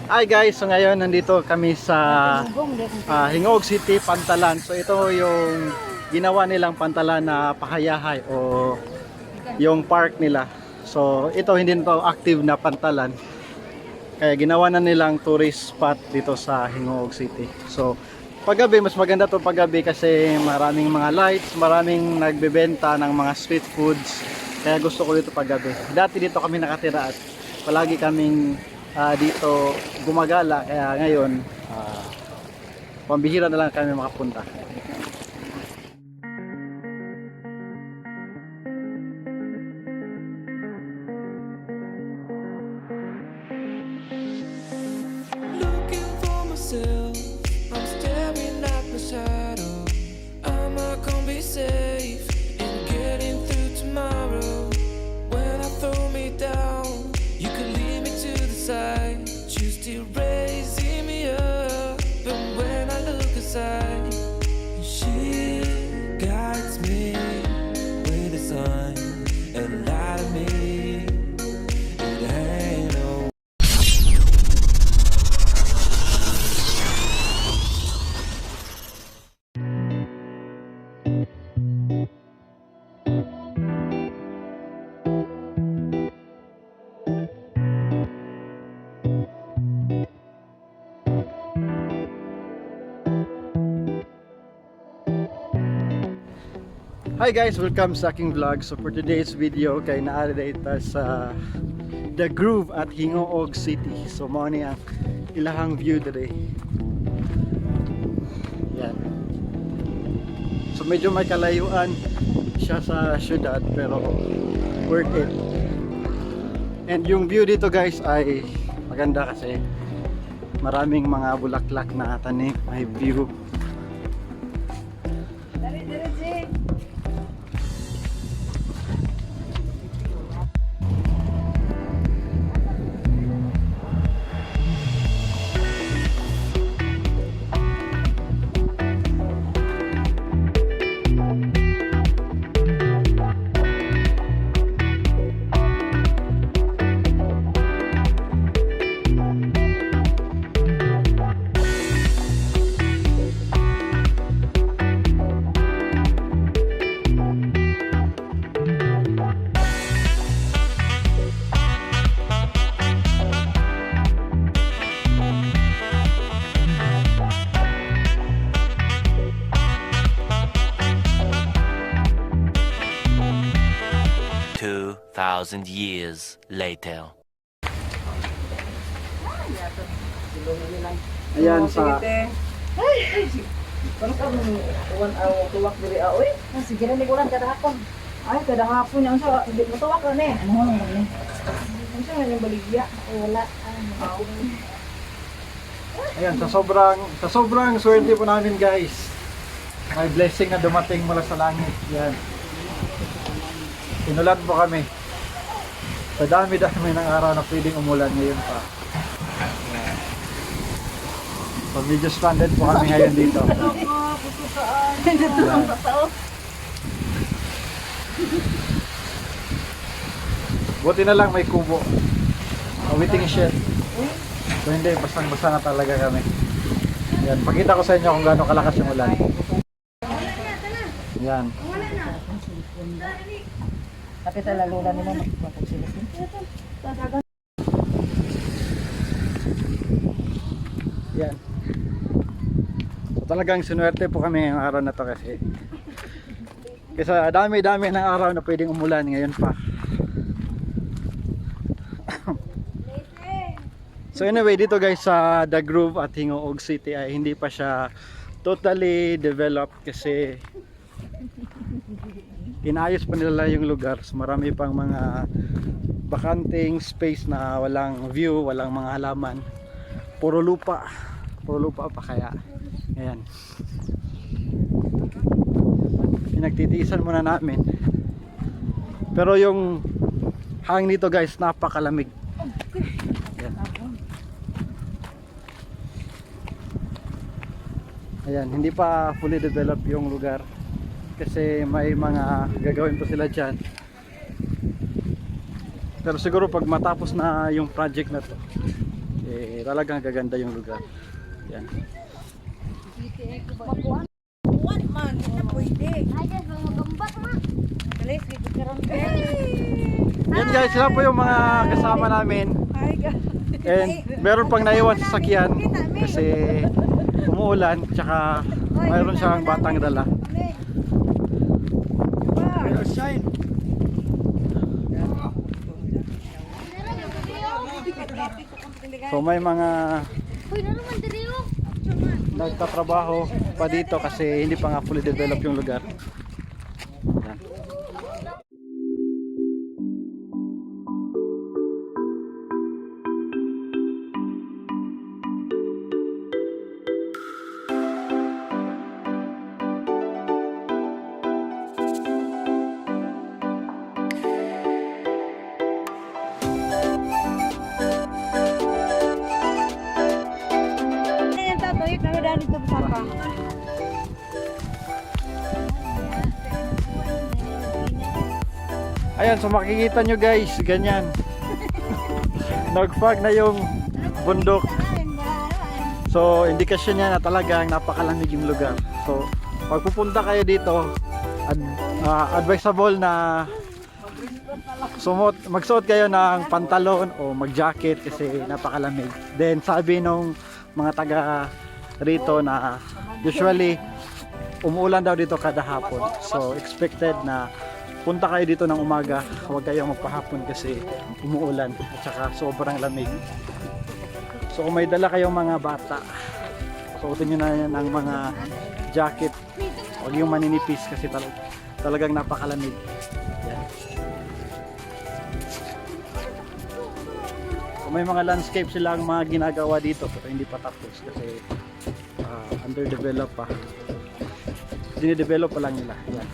Hi guys, so ngayon nandito kami sa Hingog City, Pantalan. So ito yung ginawa nilang pantalan na pahayahay o yung park nila. So ito hindi na to active na pantalan. Kaya ginawa na nilang tourist spot dito sa Hingog City. So paggabi, mas maganda to paggabi kasi maraming mga lights, maraming nagbebenta ng mga street foods. Kaya gusto ko dito paggabi. Dati dito kami nakatira at palagi kaming dito gumagala, kaya ngayon pambihira na lang kami makapunta. Looking for myself, I'm staring at my shadow. Am I gonna be safe in getting through tomorrow? When I throw me down, you can lead me to the side. You still raising me up, but when I look aside, she guides me with a sign and light of me. It ain't no. Hi guys, welcome sa aking vlog. So for today's video kay naari dito sa The Groove at Hingog City. So mao ni ang ilahang view today. Yan. So medyo may kalayuan siya sa syudad pero worth it. And yung view dito guys ay maganda kasi maraming mga bulaklak na tanim, may view. Thousand years later. Ayan sa Ano ka mong uwan tuwak diri aoy? Sige na ni ulan kada hapon. Ay kada hapon yang sa di mo tuwak ra ni. Ano mo ni? Ano sa yung baligya? Wala. ayan, sa sobrang swerte po namin guys. May blessing na dumating mula sa langit. Yan. Tinulan po kami. Sa dami-dami ng araw na pwedeng umulan ngayon pa. So medyo stranded po kami ngayon dito. Yan. Buti na lang may kubo. A waiting shed. So hindi, basang-basa na talaga kami. Yan, pakita ko sa inyo kung gaano kalakas yung ulan. Yan. Tapi talaga ulan nila magpapagsilasin. Yan. So talagang sinuwerte po kami ngayong araw na to kasi dami-dami ng araw na pwedeng umulan ngayon pa. So anyway, dito guys sa The Groove at Hingog City ay hindi pa siya totally developed kasi inayos pa nila yung lugar. So marami pang mga bakanting space na walang view, walang mga halaman. Puro lupa pa kaya. Ayan. Pinagtitiisan muna namin. Pero yung hangin dito guys, napakalamig. Ayan. Ayan, hindi pa fully developed yung lugar. Kasi may mga gagawin pa sila dyan. Pero siguro pag matapos na yung project na to, Eh, talagang gaganda yung lugar. Yan. Magkuhan. Kuhan man. Ito pwede. Ay, guys, magambak ma. Galis, gigikaroon ka. Yan guys, sila po yung mga kasama namin. Ay, guys. And meron pang naiwan sa sakyan kasi umuulan, tsaka mayroon siyang batang dala. So may mga nagtatrabaho pa dito kasi hindi pa nga fully developed yung lugar. Yan. Ano yung tatoy? Kami daan dito bersama. Ayan, so makikita nyo guys, ganyan. Nag-fog na yung bundok. So, indikasyon niya na talagang napakalamig yung lugar. So, pag pupunta kayo dito, advisable na magsuot kayo ng pantalon o mag-jacket kasi napakalamig. Then, sabi nung mga taga rito na usually umuulan daw dito kada hapon. So, expected na punta kayo dito ng umaga, huwag kayong magpahapon kasi umuulan at saka sobrang lamig. So kung may dala kayong mga bata, suotin nyo na yan ang mga jacket, huwag yung maninipis kasi talagang napakalamig. Yan. So may mga landscape silang mga ginagawa dito pero hindi pa tapos kasi underdeveloped pa. Dinidevelop pa lang nila. Yan.